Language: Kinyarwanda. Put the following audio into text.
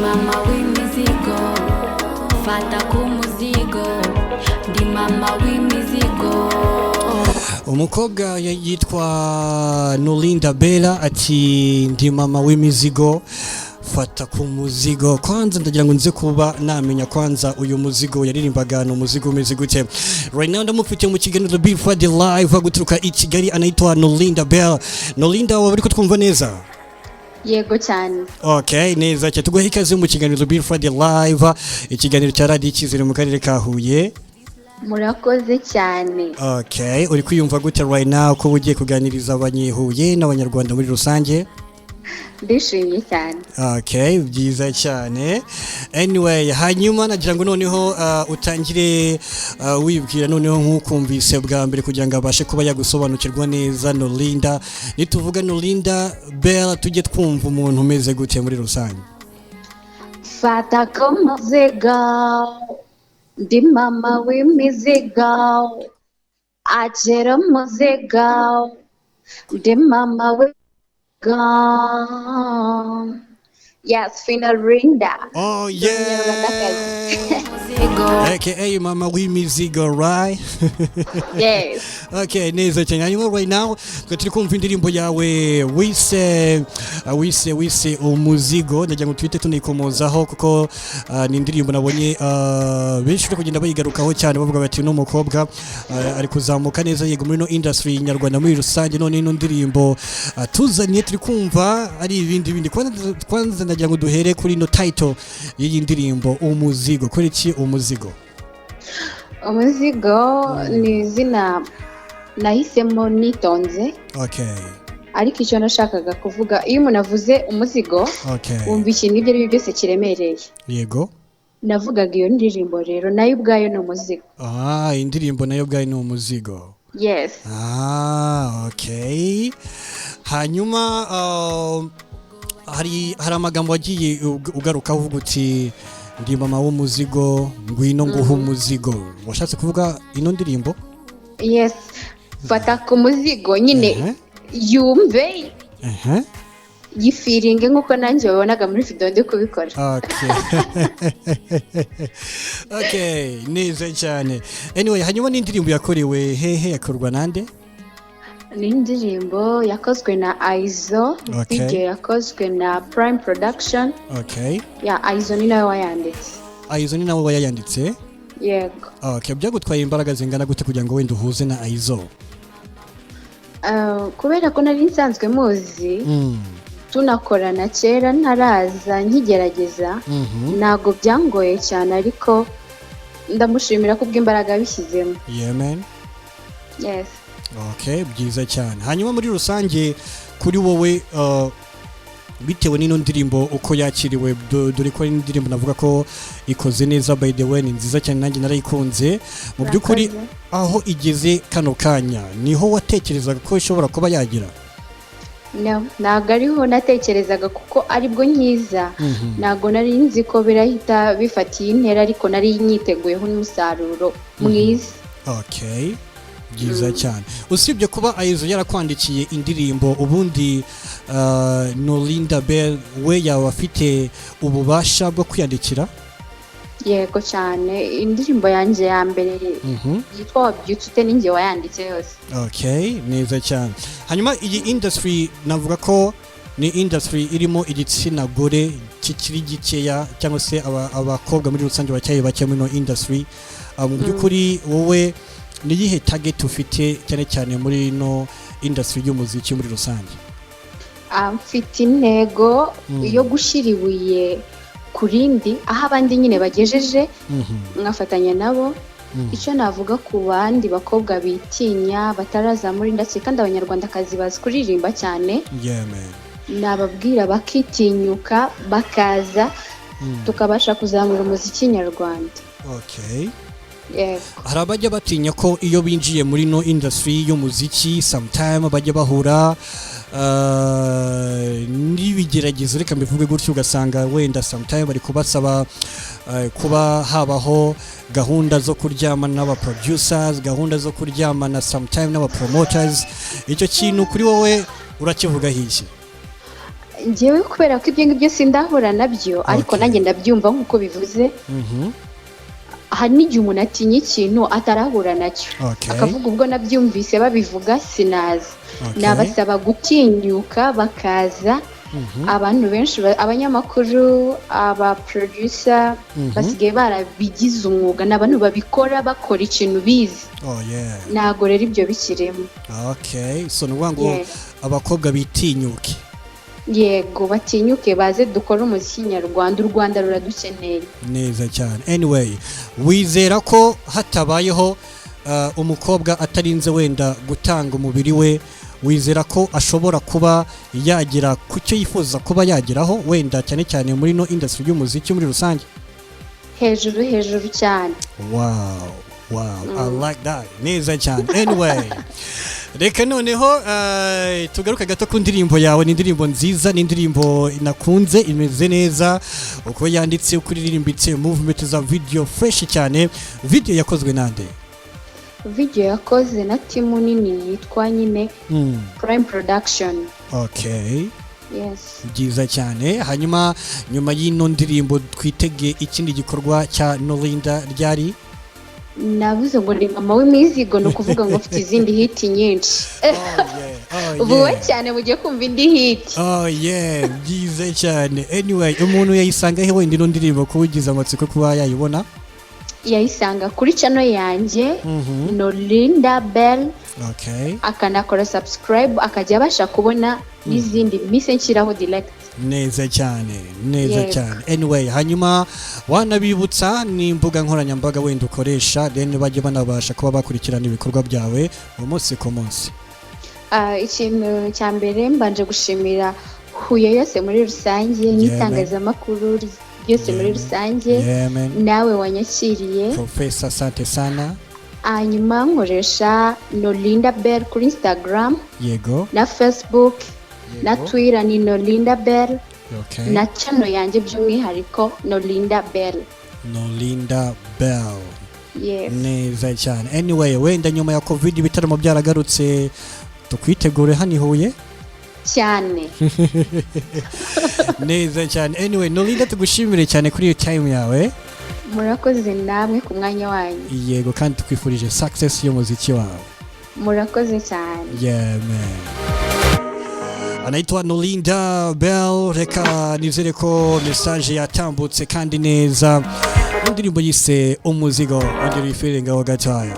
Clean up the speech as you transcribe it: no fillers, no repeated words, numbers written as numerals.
Mama w'imizigo, fata ku muzigo, ndi mama w'imizigo. Umukobwa yitwa Nolinda Bella, ati: "Ndi mama w'imizigo, fata ku muzigo." Kwanza ndagira ngo nze kuba namenya kwanza uyu muzigo yaririmbaga ni umuzigo umeze gute. Right now ndamufite mu kiganiro Big Friday Live guturuka i Kigali, anaitwa Nolinda Bella. Nolinda, waba ariko twumva neza? Yego cyane. Okay, neza cyane. Tuguhe ikaze mu kiganiro Big Friday Live, ikiganiro cya Radiyo Icyizere mu karere ka Huye. Murakoze cyane. Okay, uri kwiyumva gute right now ko ugiye kuganiriza Abanyehuye n'Abanyarwanda muri rusange? Ndishimye cyane. Okay, byiza cyane. Anyway, hanyuma nagira ngo noneho utangire wibwira noneho nk'ukumvise bwa mbere, kugira ngo abashe kuba yagusobanukirwa neza. Nolinda, nituvuga Nolinda Bella, tujye twumva umuntu umeze gute muri rusange? Fata ku muzigo, ndi mama w'imizigo, akira umuzigo, ndi mama w'imizigo. Yes, Finarinda. Oh Umunyarwandakazi. yeah. Muzigo. AKA mama w'imizigo, right? Yes. Okay, neza cyane. Hanyuma right now twe turi kumva indirimbo yawe wise wise "Umuzigo". Ndagira ngo tuhite tunikomozaho, kuko ni indirimbo nabonye benshi bari kugenda bayigarukaho cyane, bavuga bati: "Uno mukobwa ari kuzamuka neza." Yego, muri no industry nyarwanda muri rusange, none ino ndirimbo tuzaniye turi kumva ari ibindi bindi. Kwanza ndagira ngo duhere kuri no title y'iyi ndirimbo, "Umuzigo". Kuri iki "Umuzigo"? Umuzigo ni izina nahisemo nitonze, ariko icyo nashakaga kuvuga, iyo umuntu avuze umuzigo, wumva ikintu ibyo ari byo byose kiremereye. Navugaga iyo ndirimbo rero, nayo ubwayo ni umuzigo. Ah, indirimbo nayo ubwayo ni umuzigo. Yes. Ah, okay. Hanyuma hari amagambo wagiye ugarukaho uvuga uti: "Ndi mama w'umuzigo, ngwino nguhe umuzigo." Washatse kuvuga ino ndirimbo? Yes, fata ku muzigo nyine, yumve, yifeelinge nk'uko nanjye babonaga muri video ndi kubikora. Okay, neza cyane. Anyway, hanyuma n'indirimbo yakorewe hehe, yakorwa nande? Ni indirimbo yakozwe na Aizo. Video yakozwe na Prime Production. Ya Aizo ni nawe wayanditse. Aizo ni nawe wayanditse? Yego. Okay, byagutwaye imbaraga zingana gute kugira ngo wenda uhuze na Aizo? Kubera ko nari nsanzwe muzi, tunakorana kera ntaraza nkigerageza, ntabwo byangoye cyane, ariko ndamushimira kubw'imbaraga yabishyizemo. Yeah man. Yes. Okay, byiza cyane. Hanyuma muri rusange kuri wowe, bitewe n'ino ndirimbo uko yakiriwe, dore ko ari indirimbo navuga ko ikoze neza, by the way ni nziza cyane, nanjye narayikunze mu by'ukuri. Murakoze. Aho igeze kano kanya, niho watekerezaga ko ishobora kuba yagira? No, ntabwo ariho natekerezaga, kuko aribwo nkiza, ntabwo nari nzi ko birahita bifatiye intera, ariko nari nyiteguyeho n'umusaruro mwiza. Okay, byiza cyane. Usibye kuba Aizo yarakwandikiye indirimbo, ubundi Nolinda Bell we yaba afite ububasha bwo kwiyandikira? Yego cyane. Indirimbo yanjye ya mbere yitwa "Wabyutse Ute" ninjye wayanditse yose. Okay, neza cyane. Hanyuma iyi industry navuga ko ni industry irimo igitsina gore kikiri gikeya, cyangwa se abakobwa muri rusange baracyari bake muri ino industry. Mu by'ukuri wowe ni iyihe target ufite cyane cyane muri ino industry y'umuziki muri rusange? Ah, mfite intego yo gushyira ibuye ku rindi aho abandi nyine bagejeje, nkafatanya nabo. Icyo navuga ku bandi bakobwa bitinya bataraza muri industry, kandi Abanyarwandakazi bazi kuririmba cyane, Yeah man. nababwira bakitinyuka bakaza, tukabasha kuzamura umuziki nyarwanda. Yego. Hari abajya batinya ko iyo binjiye muri no industry y'umuziki, sometime bajya bahura n'ibigeragezo, reka mbivuge gutyo, ugasanga wenda sometime bari kubasaba kuba habaho gahunda zo kuryamana n'aba producers, gahunda zo kuryamana sometime n'aba promoters. Icyo kintu kuri wowe urakivuga iki? Njyewe kubera ko ibyo ngibyo sindahura nabyo, ariko nanjye ndabyumva nk'uko bivuze. Hari n'igihe umuntu atinya ikintu atarahura nacyo, akavuga ubwo nabyumvise babivuga sinaza. Nabasaba gutinyuka bakaza. Abantu benshi abanyamakuru, aba producer basigaye barabigize umwuga, ni abantu babikora bakora ikintu bize. Ntabwo rero ibyo bikirimo. Okay, so ni ukuvuga ngo abakobwa bitinyuke. Yego, batinyuke baze dukore umuziki nyarwanda. U Rwanda ruradukeneye. Neza cyane. Anyway, wizera ko hatabayeho umukobwa atarinze wenda gutanga umubiri we, wizera ko ashobora kuba yagera ku cyo yifuza kuba yageraho, wenda cyane cyane muri no industry y'umuziki muri rusange? Hejuru hejuru cyane. Wow, I like that. Neza cyane. Anyway, reka noneho tugaruke gato ku ndirimbo yawe. Ni indirimbo nziza, ni indirimbo nakunze, imeze neza uko yanditse, uko iririmbitse, movement za video fresh cyane. Video yakozwe nande? Video yakoze na team nini yitwa nyine Prime Production. Yes. Byiza cyane. Hanyuma nyuma y'ino ndirimbo twitege ikindi gikorwa cya Nolinda ryari? Navuze ngo ni mama w'imizigo, ni ukuvuga ngo mfite izindi hit nyinshi. Vuba cyane mugiye kumva indi hit. Oh yeah, byiza cyane. Anyway, umuntu yayisanga he wenda ino ndirimbo, kuwugize amatsiko kuba yayibona? Yayisanga kuri channel yanjye, Nolinda Bell, akanakora subscribe, akajya abasha kubona n'izindi mise nshyiraho direct. Neza cyane, neza cyane. Anyway, hanyuma wanabibutsa n'imbuga nkoranyambaga wenda ukoresha, then bajye banabasha kuba bakurikirana ibikorwa byawe umunsi ku munsi. Ah, ikintu cya mbere mbanje gushimira Huye yose muri rusange n'itangazamakuru ryose muri rusange, Yeah, man. nawe wanyakiriye. Professor, asante sana. Hanyuma nkoresha Nolinda Bell kuri Instagram na Facebook na Twitter ni Nolinda Bell, na channel yanjye by'umwihariko Nolinda Bell. Nolinda Bell. Yes. Neza cyane. Anyway, wenda nyuma ya COVID ibitaramo byaragarutse, tukwitegure hano i Huye? Cyane. Neza cyane. Anyway, Nolinda, tugushimire cyane kuri iyo time yawe. Murakoze namwe ku mwanya wanyu. Yego, kandi tukwifurije success y'umuziki wawe. Murakoze cyane. Yeah, man. Anaitwa Nolinda Bell. Reka nizere ko message yatambutse kandi neza. Indirimbo yise Umuzigo, ongera uyifiringaho gatoya.